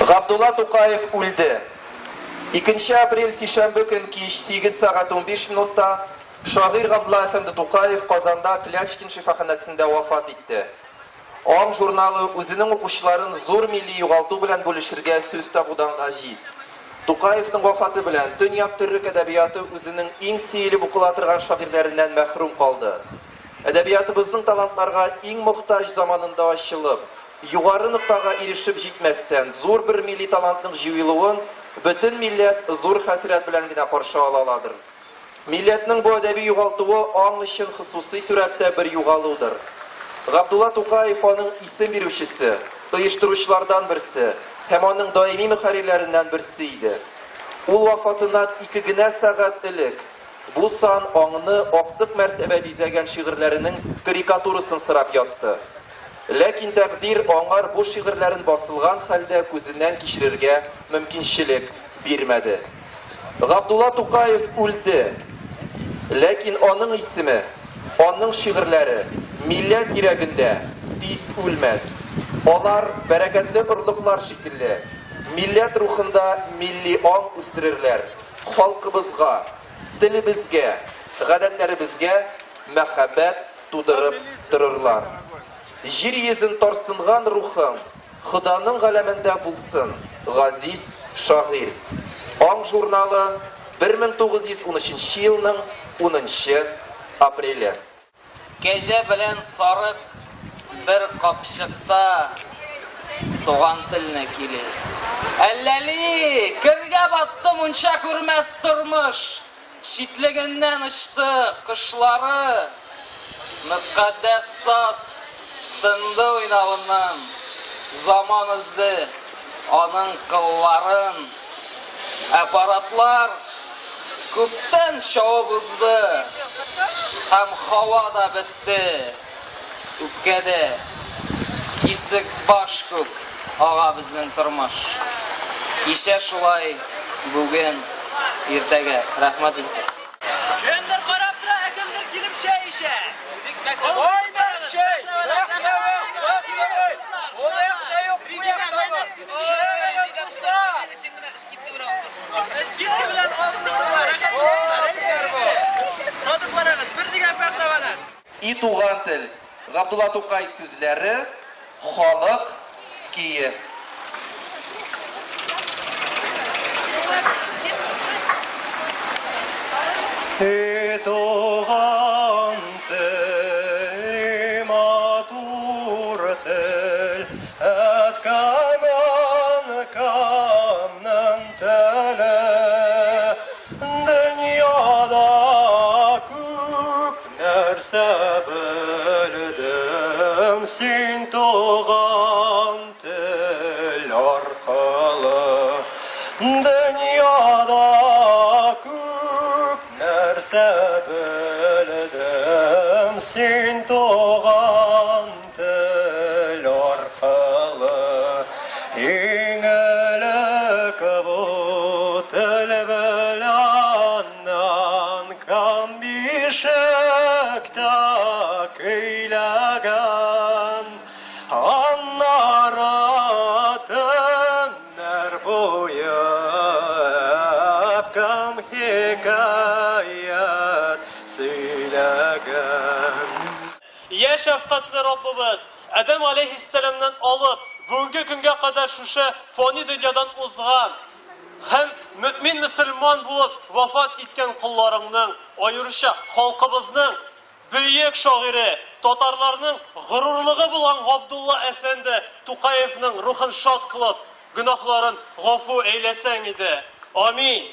Габдулла Тукаев үлде. 2 апрель сишәмбе көн кич 8 сәгать 15 минутта шагыйрь Габдулла әфәнде Тукаев Казанда Клячкин шифаханәсендә вафат итте. Аң журналы үзенең укучыларын зур милли югалту белән бүлешергә сүз табудан гаҗиз. Тукаевның вафаты белән төньяк төрек әдәбияты үзенең иң сөелеп укыла торган шагыйрьләреннән мәхрүм калды. Әдәбиятыбызның талантларга иң мохтаҗ заманында ачылып, югары ноктага ирешеп җитмәстән, зур бер милли талантның җуелуын бөтен милләт зур хәсрәт белән генә каршы ала аладыр. Милләтнең бу әдәби югалтуы аң өчен хосусый сурәттә бер югалудыр. Габдулла Тукаев аның исем бирүчесе, оештыручылардан берсе һәм аның даими мөхәррирләреннән берсе иде. Ул вафатыннан ике генә сәгать элек бу сан аңны актык мәртәбә бизәгән шигырьләренең карикатурасын сорап ятты. Ләкин тәкъдир аңар бу шигырьләрен басылган хәлдә күзеннән кичерергә мөмкинчелек бирмәде. Габдулла Тукаев үлде. Ләкин аның исеме, аның шигырьләре милләт йөрәгендә тиз үлмәс. Алар, бәрәкәтле орлыклар шикелле, милләт рухында милли аң үстерерләр, халкыбызга, телебезгә, гадәтләребезгә мәхәббәт тудырып торырлар. Җир йөзен тарсынган рухың Ходаның галәмендә булсын, газиз шагыйрь. Аң журналы, 1913 елның унынчы апреле. Кәҗә белән сарык бер капчыкта туган телне кили. Әлләли, кергә батты мунча күрмәс тормыш. Читлегеннән очты кошлары, Мөкаддәс саз тынды уйнавыннан, Заман өзде аның кылларын. Аппаратлар күптән чабып узды, Һәм һава да бетте. Үпкәдә кисек баш күк ага безнең тормыш. Кичә шулай, бүген, иртәгә. Рәхмәт сезгә. Кемдер карап тора, ә кемдер килеп чәй эчә. Кайнар чәй! Ул якта юк, бу якта бар. Чәй, дуслар! Скидка белән алмыйсызлар. Татып карагыз, бер дигән пәһлеваннар. И туган тел, Габдулла Тукай сүзләре, халык көе. И туган тел, и матур тел, Әткәм-әнкәмнең теле. Дөньяда күп Нәрсә белдем син туган тел аркылы. Дөньяда күп нәрсә белдем син туган тел аркылы. Иң элек бу тел белән Нанкам бишектә көйләгән, Аннары төннәр буе әбкәм хикәят сөйләгән. Йә шәфкатьле Раббыбыз, Адәм галәйһиссәламнән алып, бүгенге көнгә кадәр шушы фани дөньядан узган, Һәм мөэмин-мөселман булып вафат иткән колларыңның, аеруча халкыбызның бөек шагыйре, татарларның горурлыгы булган Габдулла әфәнде Тукаевның рухын шат кылып, гөнаһларын гафу әйләсәң иде. Амин!